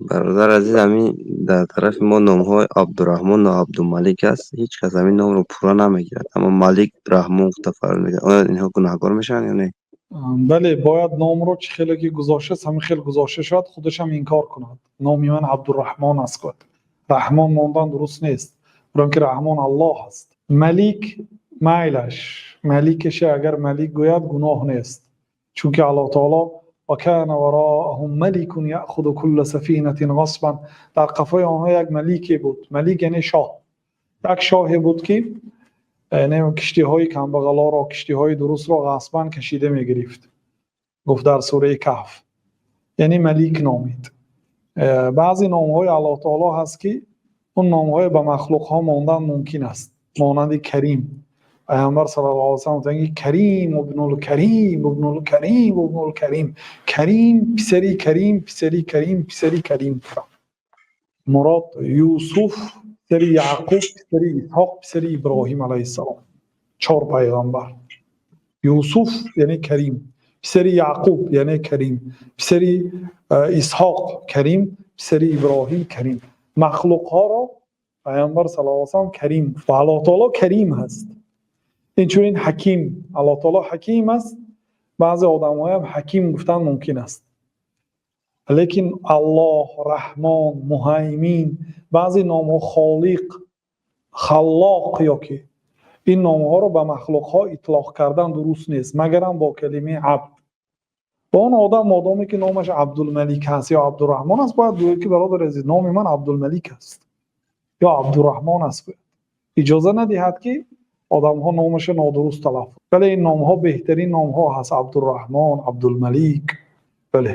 Бародар азиз, ҳамин дар тарафи мо номҳои Абдураҳмон ва Абдумалик аст. Ҳеҷ кас ҳамин номро пурра намегирад, аммо Малик, Раҳмон гуфта фарқ мекунад. Оё инҳо гунаҳкор мешаванд ё не? Бале, бояд номро чӣ хеле ки гузоштааст, ҳамин хел гузошта шавад, худашам инкор кунад. Номи ман Абдураҳмон аст, гӯяд. Раҳмон мондан дуруст нест, барои ки Раҳмон Аллоҳ аст. Малик майлаш, маликаша агар Малик гӯяд, гуноҳ нест, чунки Аллоҳ таоло وكان وراءهم ملك يأخذ كل سفينة غصبا. Дар қафои онҳо як малике буд. Малик яъне шоҳ. Як шоҳе буд, ки яъне киштиҳои камбағалоро, киштиҳои дурустро ғасбан кашида мегирифт, гуфт дар сураи Каҳф. Яъне Малик номид. Баъзе номҳои Аллоҳ таоло ҳаст, ки он номҳое ба махлуқҳо мондан мумкин аст, монанди Карим. Пайғамбар саллаллоҳу алайҳи васаллам гуфтанд, ки Карим ибнул Карим ибнул Карим ибнул Карим, Карим писари Карим писари Карим писари Карим. Мурод Юсуф писари Яъқуб писари Исҳоқ писари Иброҳим алайҳиссалом, чор пайғамбар. Юсуф яъне Карим, писари Яъқуб яъне Карим, писари Исҳоқ Карим, писари Иброҳим Карим. Махлуқҳоро Пайғамбар саллаллоҳу алайҳи васаллам Карим ва Аллоҳ таоло Карим ҳаст. Инчунин Ҳаким, Аллоҳ таоло Ҳаким аст. Баъзе одамҳоям Ҳаким гуфтан мумкин аст, лекин Аллоҳ, Раҳмон, Муҳаймин, баъзе номҳо, Холиқ, Халлоқ, ёки ин номҳоро ба махлуқҳо итлоқ кардан дуруст нест, магарам бо калимаи абд. Ба он одам, модоме ки номаш Абдулмалик ҳаст ё Абдураҳмон аст, бояд гӯяд, ки бародар азиз, номи ман Абдулмалик аст ё Абдураҳмон аст, гӯяд. Иҷоза надиҳад, ки одамҳо номаша нодуруст талаффуз. Вале ин номҳо беҳтарин номҳо ҳаст: Абдураҳмон, Абдулмалик, бале.